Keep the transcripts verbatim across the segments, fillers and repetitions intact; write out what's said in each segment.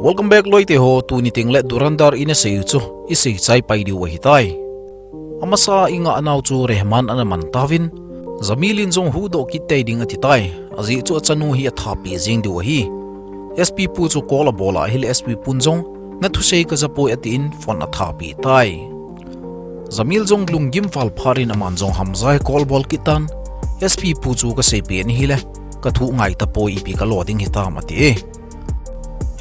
Welcome back loite ho, tuni tengle Dhurandhar ina sei u chu isei chai pai diu ahitai. Amasa inga nau chu Rehman ana man tauvin, Jamil in jong huhdoh kit tei ding ati tai. Ajeh chu achanu hi atha peh jeng diu ahi. S P pu chu call abol a ahile S P pun jong, nathusei kaja poi atin phone atha peh tai. Jamil jong lunggim val phat in aman jong Hamza hi call abol kit tan, S P pu chu kasei peh in ahile, kathu ngai tapoi, ipi kalo ding hitam ati e.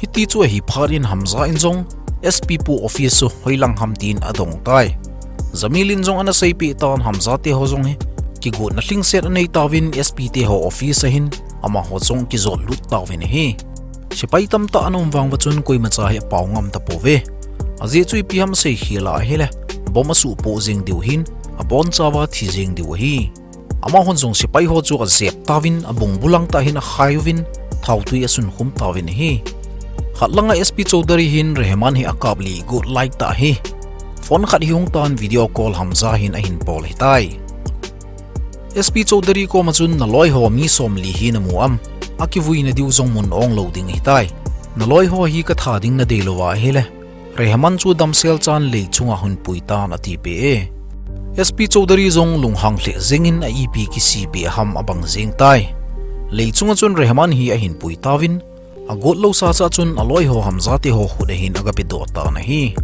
Hiti chu ahi phat in Hamza in jong S P pu office chu hoilang ham tin adong tai. Jamil in jong ana sei peh tan, Hamza te ho jong hi kigotna lhingset anei tauvin, S P te ho office ahin amaho jong kijot lut tauvin ahi. Sepai tamtah ana um vang uva chun koimacha hi apao ngam tapouve. Ajeh chu ipi ham sei khel a ahile, bomb asuh poh jeng diu ahin, abon chauva thi jeng diu ahi. Amahon jong sepai ho chu ajep tauvin, abung bulang tah hin akhai uvin, thautui asunkhum tauvin ahi. Khat langa S P Chaudhary hin Rehman hi akap lih got lai tah ahi. Phone khat hi hung tan, video call Hamza hin ahin bol ahitai. S P Chaudhary koma chun, naloi ho mi somli hi namu am? Akivuina diu jong mun ong lou ding ahitai. Naloi ho hi katha ding nadei louva ahile, Rehman chu damsel chan lei chunga hunpui tan ati peh e. S P Chaudhary jong lunghang lheh jengin a ipi kisei peh ham abang jeng tai. Lei chunga chun Rehman hi ahin pui tauvin, agot lou sasa chun aloi ho Hamza te ho khut ahin agapedoh tan ahi.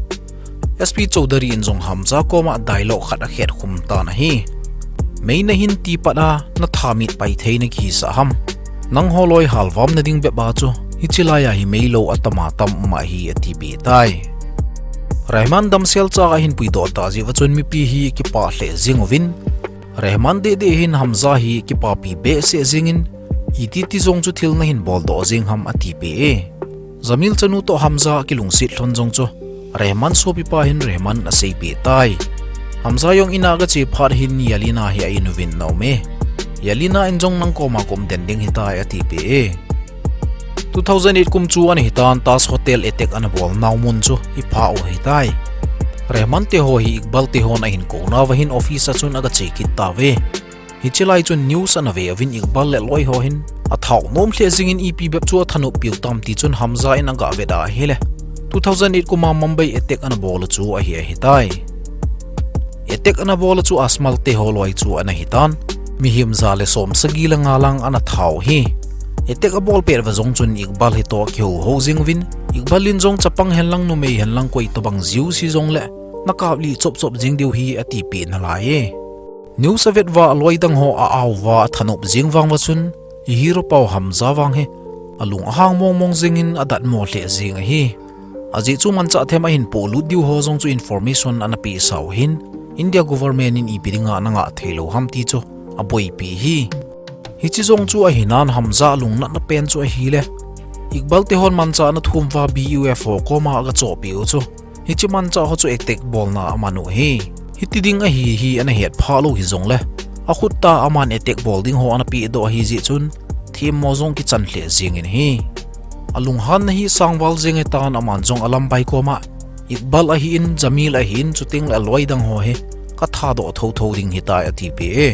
S P Chaudhary in jong Hamza koma dialogue khat akhet khum tan ahi. Mei nahin ti pat a, natha mit pai thei nakihisah ham? Nangho loi halvam nading bep a chu, hiche laiya hi meilou atam atam um ahi ati peh tai. Rehman damsel cha ahin puidoh tah jeh uva chun mipi hi kipah lheh jeng uvin, Rehman deh deh hin Hamza hi kipapi behseh jengin, iti ti jong chu thil nahin boldoh jeng ham ati peh e. Jamil chanu toh Hamza kilungset lhon jong chu Rehman sopipa hin Rehman asei peh tai. Hamza jong ina agache phat hin Yalina hi a in uvin ana um e. Yalina in jong nang koma kaum den ding ahitai ati peh e. Two thousand eight kum chu ana hitan, Taj Hotel attack ana bol nau mun chu ipha u ahitai. Rehman te ho hi Iqbal te hon ahin kou nauva hin office a chun agache kit tauve. Hiche lai chun news ana ve uvin Iqbal le loi ho hin athao nom lheh jengin ipi bep chu athanop piu tam ti chun Hamza in agavet a ahile, two thousand eight kum a Mumbai attack ana bol u chu ahi ahitai. Attack ana bol u chu Ajmal te ho loi chu ana hitan, mihem ja le som sagi le nga lang ana thao hi. Attack abol pet uva jong chun Iqbal hi toh akihou hou jeng uvin, Iqbal in jong chapang hen lang numei hen lang koi tobang jiu si jongle nakap lih chop chop jeng diu ahi ati peh nalai e. News avet uva aloi dang ho a-au uva athanop jeng vang uva chun, i hero pau Hamza vang hi alung ahang mong mong jengin adatmo lheh jeng ahi. Ajeh chu manchah them ahin polut diu ho jong chu information ana pehsah u hin, India government in ipi dinga ana ngah thei lou ham ti chu aboipi hi. Hiche jong chu ahinan Hamza lungnatna pen chu ahile, Iqbal te hon manchah ana thum uva B U F ho koma agachohpeh u chu, hiche manchah ho chu attack bolna aman u ahi. Hiti ding ahi hi ana het phah lou hijongle, akhut tah a aman attack bol ding ho ana pehdoh ahi jeh chun, themmo jong kichan lheh jengin ahi. Alunghanna hi sangval jeng ahitan, aman jong alambai koma, Iqbal ahin, Jamil ahin, chutengle aloi dang ho hi kathadoh thotho ding ahitai ati peh e.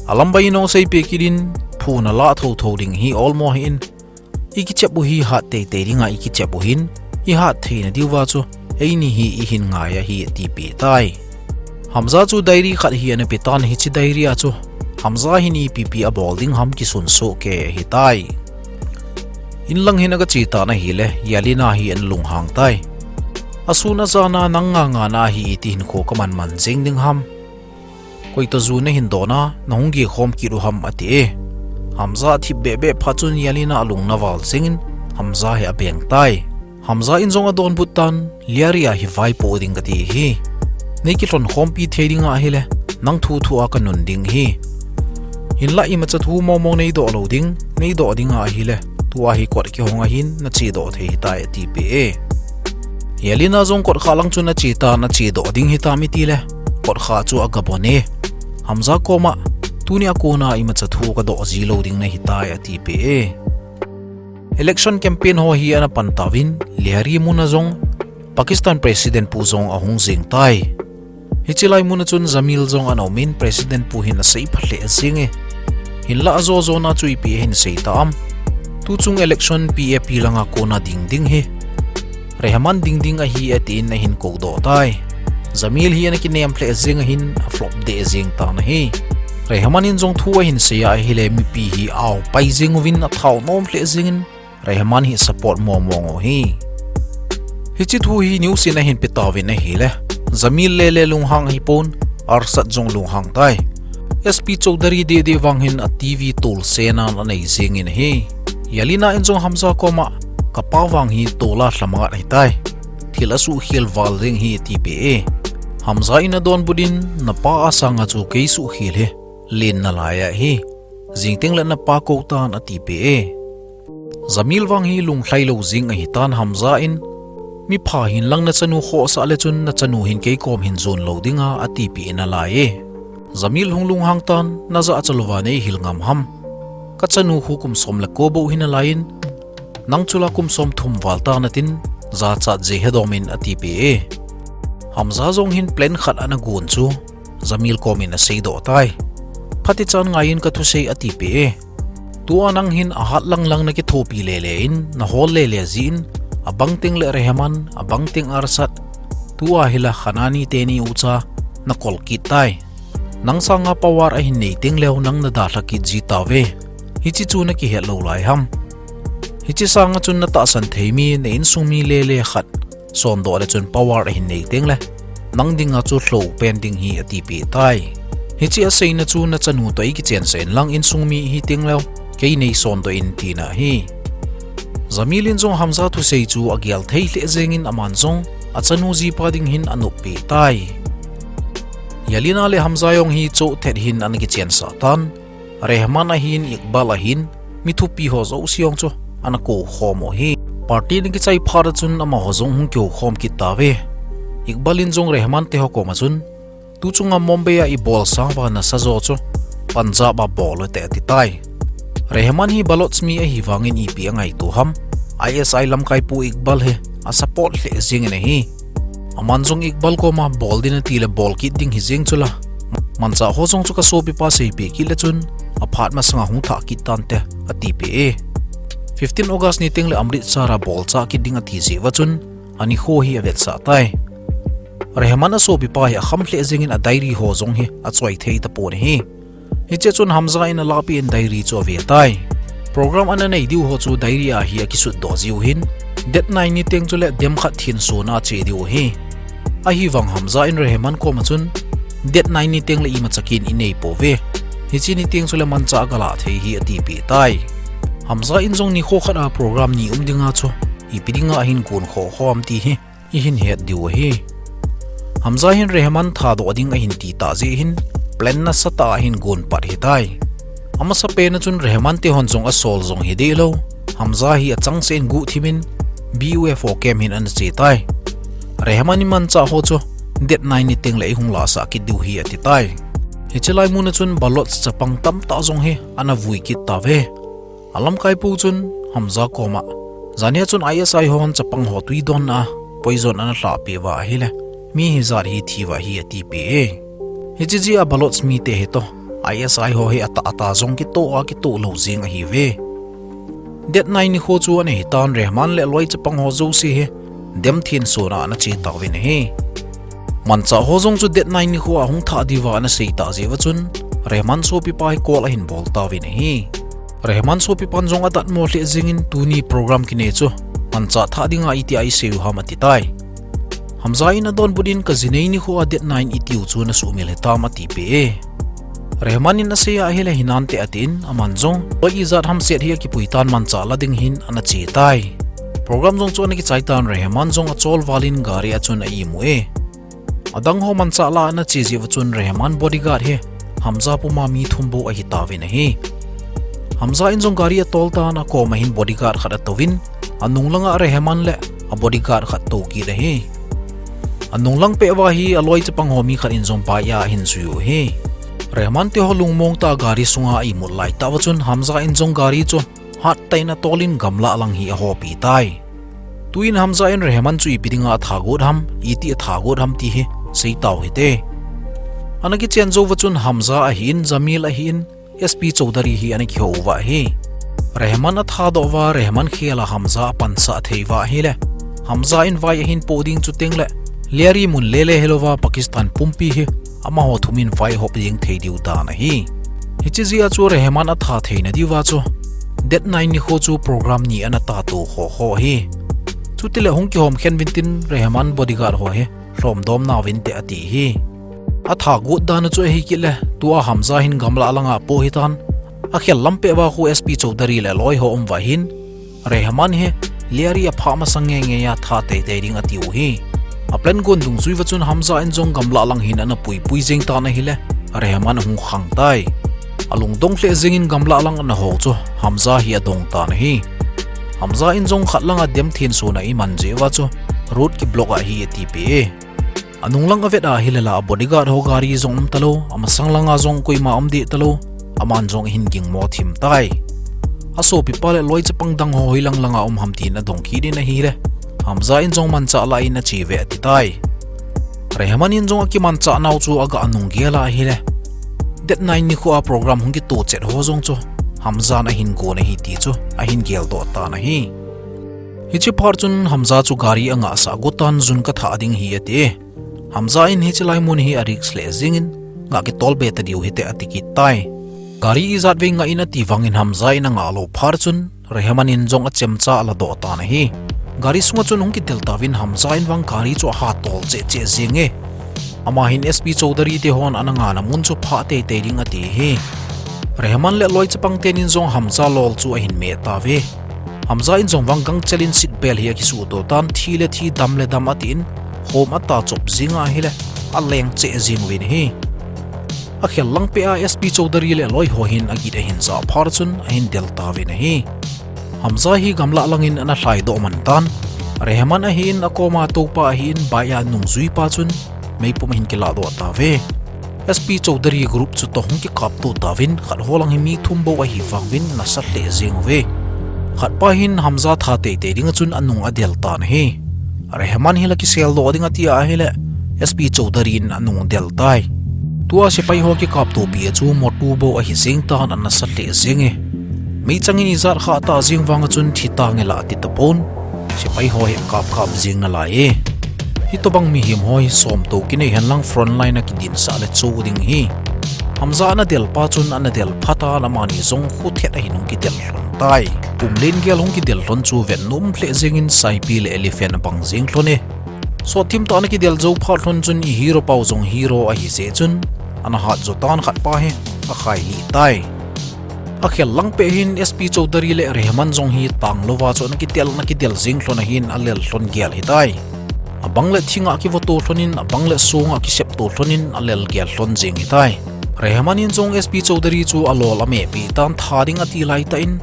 Alambai in jong asei peh kit in, phuna lah thotho ding ahi, olmo hih in, ikichep u hi hat teitei dinga ikichep u hin, ihat theina diuva chu eini hi ihin ngai ahi ati peh tai. Hamza chu diary khat hi ana petan, hiche diary a chu Hamza hin ipi ipi abol ding ham kisunsoh kei ahitai. Inlang hin agache tan ahile, Yalina hi ana lunghang tai. Asun ajan a nang nganga nahi iti hinkho kaman man jeng ding ham? Koi toh ju nahin don a, nahung gekhom kit u ham ati e. Hamza athip beh beh phat chun Yalina alung ana val jengin, Hamza hi abeng tai. Hamza in jong adonbut tan, Liari a hi vaipoh ding kati ahi. Nei kilhonkhompi thei ding ahile, nang thu thu a kanun ding ahi. Hinlah imacha thu mong mong neidoh lou ding, neidoh ding ahile, tua hi kot kihong ahin, nachedoh thei ahitai ati peh e. Yalina jong kotkha lang chun ache tan, achedoh ding ahitam itile, kotkha chu agabon e. Hamza koma, tunia kona imacha thu kadoh ji lou ding nahitai ati peh e. Election campaign ho hi ana pan tauvin, Liari muna jong Pakistan President pu jong ahung jeng tai. Hiche lai muna chun Jamil jong ana umin, President pu hin asei pha lheh jeng e. Hinlah ajo jona chu ipi ahin sei tam? Tuchung election P A P langa kona ding ding hi Rehman ding ding ahi atin ahin kou doh tai. Jamil hi ana kinem lheh jeng ahin a flop deh jeng tan ahi. Rehman in jong thu ahin sei a ahile mipi hi au pai jeng uvin athao nom lheh jengin Rehman hi support mong mong u hi. Hiche thu hi news in ahin pe tauvin ahile, Jamil lele lunghang ahipon, Arshad jong lunghang tai. S P Chowdhury deh deh vang hin a T V tol senan anei jengin ahi. Yalina in jong Hamza koma, kapa vang hi tola lhamangat ahitai. Thil asuhkhel val jeng hi atipeh e. Hamza in adonbut in, napa a sanga chu kei suhkhel hi len nalai ahi. Jing teng le napa kou tan atipeh e. Jamil vang hi lunglhai lou jeng ahitan Hamza in, mipha hin lang nachanu khohsah le chun nachanu hin kei kom hin jon lou dinga atipeh nalai e. Jamil hung lunghang tan, najah chalouva neihil ngam ham. Kachanu khu kum som le ko bou hi nalai in, nang chula kum som thum val tan atin, jachat jeh hedomin atipeh e. Hamza jong hin plan khat ana gon chu, Jamil komin aseidoh tai. Phatichan ngaiyin kathusei atipeh e. Tua nang hin ahat lang lang nakithopi lele in, nahol lele jeh in, abang teng le Rehman, abang teng Arshad, tua hila Hanani teni ucha, nakol kit tai. Nang sanga power ahin nei teng leu nang nadalha kit ji tauve. Hiche chu nakihet lou lai ham. Hiche sanga chun natahsan thei mi, na insung mi lele khat sondoh le chun power ahin nei teng le, nang dinga chu lhou pen ding hi atipeh tai. Hiche aseina chu nachanu toh eikichensah in lang insung mi hiteng leu, kei nei sondoh in tina ahi. Jamil in jong Hamza thusei chu agel thei lheh jengin aman jong achanu jipa ding hin anoppeh tai. Yalina le Hamza jong hi choh thet hin ana kichensah tan. Rehman ahin, Iqbal ahin, mi thupi ho jouse jong chu ana kou khom u hi. Party ana kichai phat a chun amaho jong hung kikou khom kit tauve. Iqbal in jong Rehman teho koma chun, tu chunga Mumbai a ibol sang uva nasa jo chu Punjab a bol u hite ati tai. Rehman hi Baloch mi ahi vangin ipi angaito ham. I S I lamkai pu Iqbal hi asupport lheh jengin ahi. Aman jong Iqbal koma bol ding ati le bol kit ding hijeng chula, manchah ho jong chu kasopipa seipeh kit le chun, aphat masanga hung thah kit tante, atipeh e. Fifteen August niteng le Amritsar a bolchah kit ding ati jeh uva chun, anikho hi avetsah tai. Rehman asopipa hi akham lheh jengin adiary ho jong hi achoi thei tapon ahi. Hiche chun Hamza in alahpeh in diary chu ave tai. Program ana nei diu ho chu diary a hi akisutdoh jiu hin, date nine niteng chule dem khat thensona ache diu ahi. Ahivang Hamza in Rehman koma chun, date nine niteng le imacha kin inei pouve. Hiche niteng chule manchah galah thei hi atipeh tai. Hamza in jong nikho khat a program ni um dinga chu, ipi dinga ahin gon khoh khom ti hi ihin het diu ahi. Hamza hin Rehman thadoh ding ahin ti tah jeh hin, plan nasatah a ahin gon pat ahitai. Amasapen a chun Rehman tehon jong asol jong hideh lou, Hamza hi achangseh in guhthim in, B U F O camp hin ana che tai. Rehman in manchah ho chu, date nine niteng le eihung lahsah kit diu ahi ati tai. Hiche laimun a chun Baloch chapang tamtah jong hi ana vui kit tauve. Alamkaipu chun Hamza koma, jania chun I S I hon chapang ho twi donna a poison ana lhahpeh uva ahile, mi hijat hi thi uva ahi atipeh e. Hiche jeh a Baloch mite hitoh, I S I ho hi atah atah jong kitoh a kitoh lou jeng ahiuve. Date nine nikho chu ana hitan Rehman le aloi chapang ho jouse hi dem thensona ana che tauvin ahi. Manchah ho jong chu date nine nikho a hung thah diuva ana sei tah jeh uva chun, Rehman sopipa hi call ahin bol tauvin ahi. Rehman sopipan jong adatmo lheh jengin tuni program kinei chu, manchah thah dinga itia isei u ham ati tai. Hamza in adonbut in kaji nei nikho a date nine itiu chu nasuhmil hitam atipeh e. Rehman in asei a ahile hinante atin, aman jong, loi ijat hamset hi akipui tan manchah la ding hin ana che tai. Program jong chu ana kichai tan Rehman jong achol val in gari a chun a imu e. Adang ho manchah la ana che jeh uva chun Rehman bodyguard hi Hamza puma mi thum bou ahitauvin ahi. Hamza in jong gari atol tan akoma hin bodyguard khat atouvin, anung langa Rehman le a bodyguard khat tou kit ahi. Anung lang peh uva hi aloi chapang ho mi khat in jong bike a ahin jui u ahi. Rehman teho lungmong tah a gari sunga a imut laitah uva chun Hamza in jong gari chu hattah in atolin gamlah lang hi ahopi tai. Tuin Hamza in Rehman chu ipi dinga athagot ham, iti athagot ham ti hi seitau hite. Ana kichen jou uva chun Hamza ahin, Jamil ahin, S P Chowdhury hi ana kihou uva ahi. Rehman athadoh uva, Rehman khel a Hamza apansah thei uva ahile, Hamza in vai ahin po ding chu tengle, Lyari mun lele hilouva Pakistan pumpi hi amaho thumin vaihop jeng thei diu dan ahi. Hiche jeh a chu Rehman atha theina diuva chu date nine nikho chu program ni ana tato ho ho ahi. Chutile hung kihom khen vintin Rehman bodyguard ho hi lhomdom nauvinte ati hi. Atha got dan chu ahi kit le, tua Hamza hin gamlah langa po hitan, akhel lam peh uva khu S P Chowdhury le loi ho um uva hin, Rehman hi Lyari aphah masang ngeingei a tha teitei ding atiu hi. Aplan gon dungjuiva chun Hamza in jong gamlah lang hin ana puipui jeng tan ahile, Rehman ahung khang tai. Alungdong lheh jengin gamlah lang ana hou chu Hamza hi adong tan ahi. Hamza in jong khat langa dem thensona iman jeh uva chu road kiblock ahi atipeh e. Anung lang avet ahile la bodyguard ho gari jong um talou, amasang langa jong koima um deh talou, aman jong ahin gingmo thim tai. Asopipa le loi chapang dang ho hoilang langa um ham tin adong kit in ahile, Hamza in jong manchah lah in ache uve ati tai. Rehman in jong akimanchah nau chu aga nunggel a ahile, date nine nikho a program hung kito chet ho jong chu Hamza in ahin gon ahi ti chu ahin geldoh tan ahi. Hiche phat chun Hamza chu gari angahsah got tan, jun kathah ding ahi ati e. Hamza in hiche lai mun hi arisk lheh jengin, ngah kitol be tadiu hite ati kit tai. Gari ijat vei ngah in ati vangin Hamza in angah lou phat chun Rehman in jong achemcha aladoh tan ahi. Gari sunga chun hung kidel tauvin Hamza in vang gari chu ahatol cheh cheh jeng e. Ama hin S P Chowdhury te hon ana ngahna mun chu phah teitei ding ati hi. Rehman le loi chapang tenin jong Hamza lol chu ahin meh tauve. Hamza in jong vang gangchel in seat belt hi akisuhto tan, thi le thi, dam le dam atin, khom atachop jeng ahile, aleng cheh jeng uvin ahi. Akhel lang peh a S P Chowdhury le loi ho hin agit ahin jah phat chun ahin del tauvin ahi. Hamza hi gamlah langin ana lhaidoh man tan, Rehman ahin akoma toupa ahin bike a nungjuipa chun meipum ahin kilahdoh tauve. S P Chowdhury group chutoh hung kikapto tauvin, khat ho lang hi mi thum bou ahi vangin nasa lheh jeng uve. Khatpa hin Hamza tha teitei dinga chun anung adel tan ahi. Rehman hi la kiseldoh ding ati ahile, S P Chowdhury in anung del tai. Tua sepai ho kikaptopi a chu motu bou ahi jeng tan, anasa lheh jeng e. Meichang in ijat khah tah jeng vanga chun thi tange la ati tapon. Sepai ho hi kap kap jeng nalai e. Hitobang mihem ho hi somtou kinei henlang frontline a kidinsah le cho ding ahi. Hamza ana del pa chun ana del phatan amani jong khuthet ahin hung kidel lhon tai. Pumlen gel hung kidel lhon chu vet nom lheh jengin Saipi le Elephant abang jeng lhon e. Sotthim tah ana kidel jou phat lhon chun i hero pau jong hero ahi jeh chun ana hat jo tan, khatpa hi akhai lih tai. Akhel lang peh hin S P Chowdhury le Rehman jong hi tanglouva chu ana kidel ana kidel jeng lhon ahin alel lhon gel hitai. Abang le thing a kivoto lhonin, abang le song a kisepto lhonin alel gel lhon jeng hitai. Rehman in jong S P Chowdhury chu alol amehpeh tan, tha ding ati laitah in,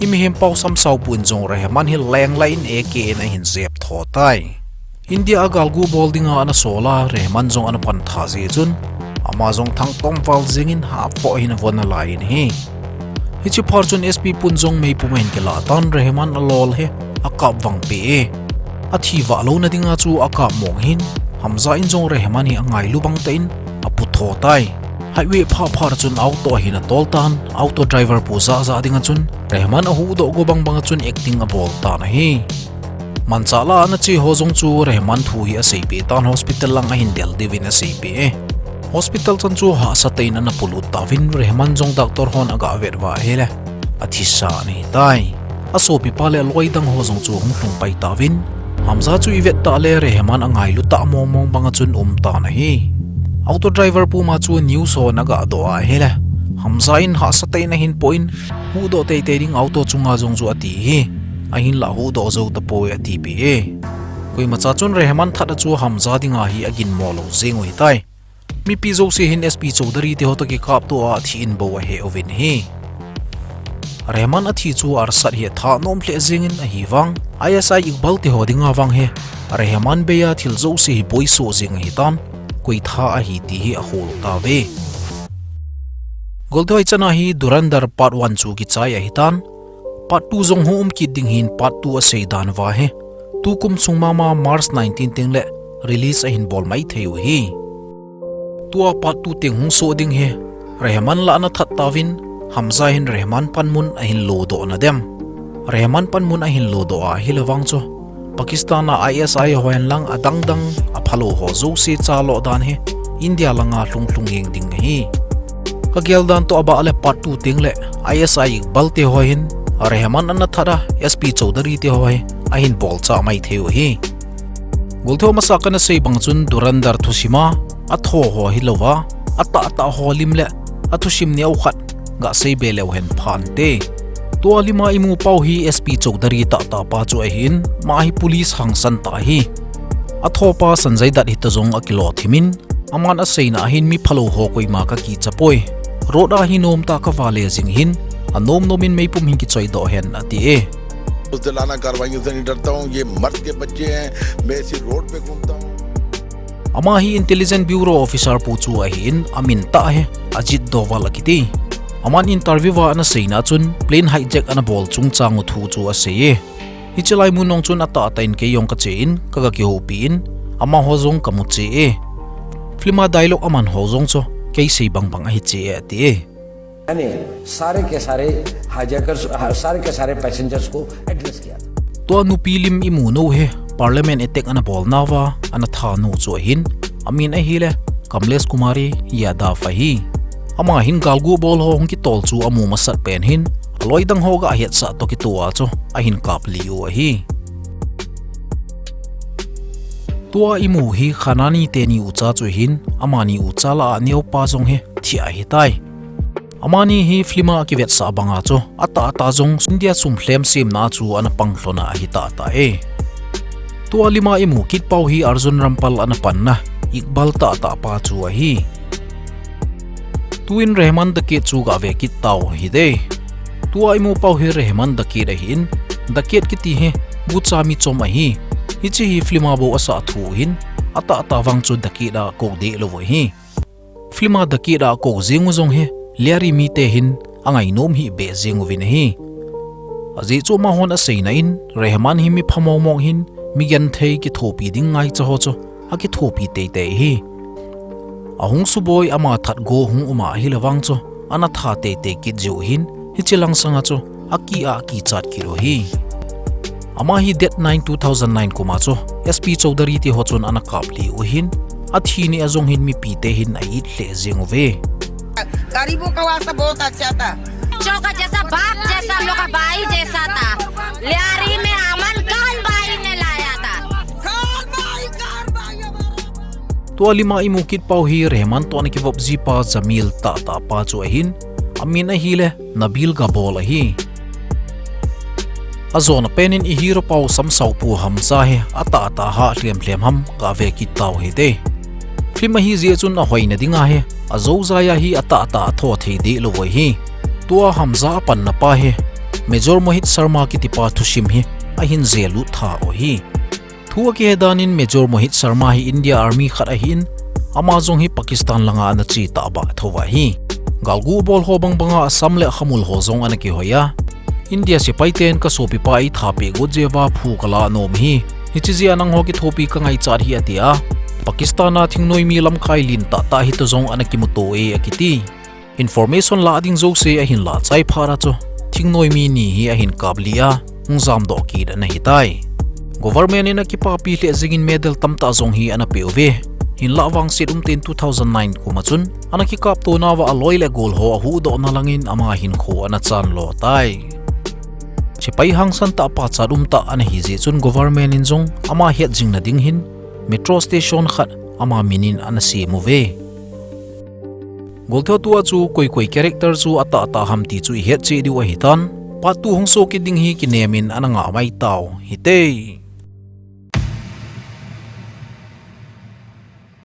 i mihem pau Samsaopu in jong Rehman hi lenglai in A K in ahin jep tho tai. India a galgu bol dinga ana sol a, Rehman jong ana pan tha jeh chun, ama jong thangtom val jengin haphoh ahin avon nalai in ahi. Hiche phat chun S P pun jong meipum ahin kilah tan, Rehman alol hi akap vangpeh e. Athi vah louna dinga chu akap mong hin, Hamza in jong Rehman hi angailu bangtah in apu tho tai. Highway phah phat chun auto ahin atol tan, auto driver pu jah jah dinga chun Rehman ahuhdoh go bang banga chun acting abol tan ahi. Manchah lah a ana che ho jong chu Rehman thu hi aseipeh tan, hospital lang ahin del diuvin aseipeh e. Hospital chan chu hahsa tah in ana polut tauvin, Rehman jong doctor hon aga vet uva ahile, athisa ana hitai. Asopipa le aloi dang ho jong chu hung lhung pai tauvin, Hamza chu ivet tah le Rehman angailu tah mong mong banga chun um tan ahi. Auto driver puma chu news hon aga doh a ahile, Hamza in hahsa tah in ahin po in, huhdoh teitei ding auto chunga jong chu ati hi. Ahinlah huhdoh jou tapoi atipeh e. Koimacha chun Rehman that a chu Hamza dinga hi aginmo lou jeng u hitai. Mipi jouse hin S P Chowdhury te ho toh kikapto a athi in bou ahe uvin ahi. Rehman athi chu Arshad hi atha nom lheh jengin ahivang, I S I Iqbal te ho dinga vang hi Rehman bei a thil jouse hi boisoh jeng ahitan, koi tha ahi ti hi ahol tauve. Goldohai chana hi Dhurandhar part one chu kichai ahitan, part two jong hung um kit ding hin part two asei dan uva hi tukum sung mama March nineteen tengle release ahin bol mai thei u ahi. Tua part two teng hung soh ding hi Rehman lah ana that tauvin, Hamza hin Rehman panmun ahin lodoh na dem? Rehman panmun ahin lodoh a ahile vang chu Pakistan a I S I ho henlang adangdang aphalou ho jouse chalo dan hi India langa lhunglhung jeng ding ahi. Kagel dan toh abah le part two teng le I S I Iqbal te ho hin Rehman ana that a, S P Chaudhary te ho hi ahin bolchah mai thei u ahi. Goltho masa kana sei bang chun Dhurandhar thusim a atho ho hilouva, atahtah ho lim le athusim neo khat gasei be leu hen phante. Tua lima imu pau hi S P Chaudhary tahtah pa chu ahin, ama hi police hangsan tah ahi. Athopa Sanjay Dutt hita jong akilo thimin, aman aseina ahin mi phalou ho koima kakicha poi. Road a hi nomtah kavale jing hin, anom nomin meipum hin kichoi doh hen ati e. उस दिलाना कार्रवाइयों से नहीं डरता हूँ, ये मर्द के बच्चे हैं, मैं इसी रोड पे घूमता हूँ। Ama hi Intelligence Bureau Officer pu chu ahin, amin tah hi Ajit Doval akiti. Aman interview a ana seina chun plane hijack ana bol chungchang u thu chu asei e. Hiche lai mun nung chun atahtah in kei jong kache in, kaga kihoupi in, amaho jong kamu che e. Film a dialogue aman ho jong chu kei sei bangbang ahi che e ati e. यानी सारे के सारे हाईजैकर्स, सारे के सारे पैसेंजर्स को एड्रेस किया था। Tua nupi lim imu nu hi Parliament attack ana bol nauva ana that nu chu ahin, amin ahile Kamlesh Kumari Yadav ahi. Ama hin galgu bol ho hung kitol chu amu masat pen hin, aloi dang ho gahetsah toh kitoh a chu ahin kap lih u ahi. Tua imu hi Khanani teni ucha chu ahin, amani ucha lah a neopa jong hi thi ahitai. Amani hi film a kivetsah banga chu atahtah jong India sum lhem semna chu ana pang lhon a ahi tahtah e. Tua lima imu kit pau hi Arjun Rampal ana panna Iqbal tahtah pa chu ahi. Tuin Rehman daket chu gave kit tau hite. Tua imu pau hi Rehman daket ahin, daket kiti hi gucha mi chom ahi. Hiche hi film a bou asah thu hin, atahtah vang chu daket a kou deh lou ahi. Film a daket a kou jeng u jong hi Lyari mite hin angainom hih beh jeng uvin ahi. Ajeh chu amahon aseina in Rehman hi mi pha mong mong hin, mi genthei kithopi ding ngaicha ho chu akithopi teitei ahi. Ahung suboi ama that go hung um a ahile vang chu ana that teitei kit jiu hin, hiche lang sanga chu akih a akichat kit u ahi. Ama hi date nine, two thousand nine kum a chu S P Chaudhary te ho chun ana kap lih u hin, athi ni a jong hin mipite hin a-it lheh jeng uve. गरीबों का वास्ता बहुत अच्छा था। चौका जैसा, बाप जैसा, हम लोग का भाई जैसा था। लियारी में अमन खान भाई ने लाया था। Tua lima imu kit pau hi Rehman toh ana kivop jipa Jamil tahtah pa chu ahin, amin ahile Nabil Gabol ahi. Ajona pen in i hero pau samsaupu Hamza hi atahtah hah lhem lhem ham gave kit tau hite. Film ahi jeh chun ahoina dinga hi ajoujai a hi atahtah atho thei deh lou ahi. Tua Hamza apanna pa hi Major Mohit Sharma kitipa thusim hi ahin jel lut tha u ahi. Thu akihe dan in Major Mohit Sharma hi India Army khat ahin, ama jong hi Pakistan langa ana che tahbeh thou ahi. Galgu bol ho bang banga asam le akhamul ho jong ana kihoi a, India sepai ten kasopipa eithat peh got jeh uva phu kalah nom ahi. Hiche jeh a nangho kithopi kangaichat ahi atia, Pakistan a thingnoi mi lamkai lentah tah hita jong ana kimuto e akiti. Information lah ding jouse ahin lah chai phat a chu thingnoi mi ni hi ahin kap lih a, hung jamdoh kit ana hitai. Government in akipapi lheh jengin medal tamtah jong hi ana peuve. Hinlah vangset umtah in two thousand nine kum a chun ana kikapto nauva aloi le agol ho ahuhdohna langin ama hinkho ana chanlo tai. Sepai hangsan tah pachat umtah ana hi jeh chun government in jong ama hetjingna ding hin metro station khat ama min in ana sem uve. Goltho tua chu koi koi character chu atahtah ham ti chu ihet cheh diu ahitan, part two hung soh kit ding hi kinem in ana ngah mai tau hite.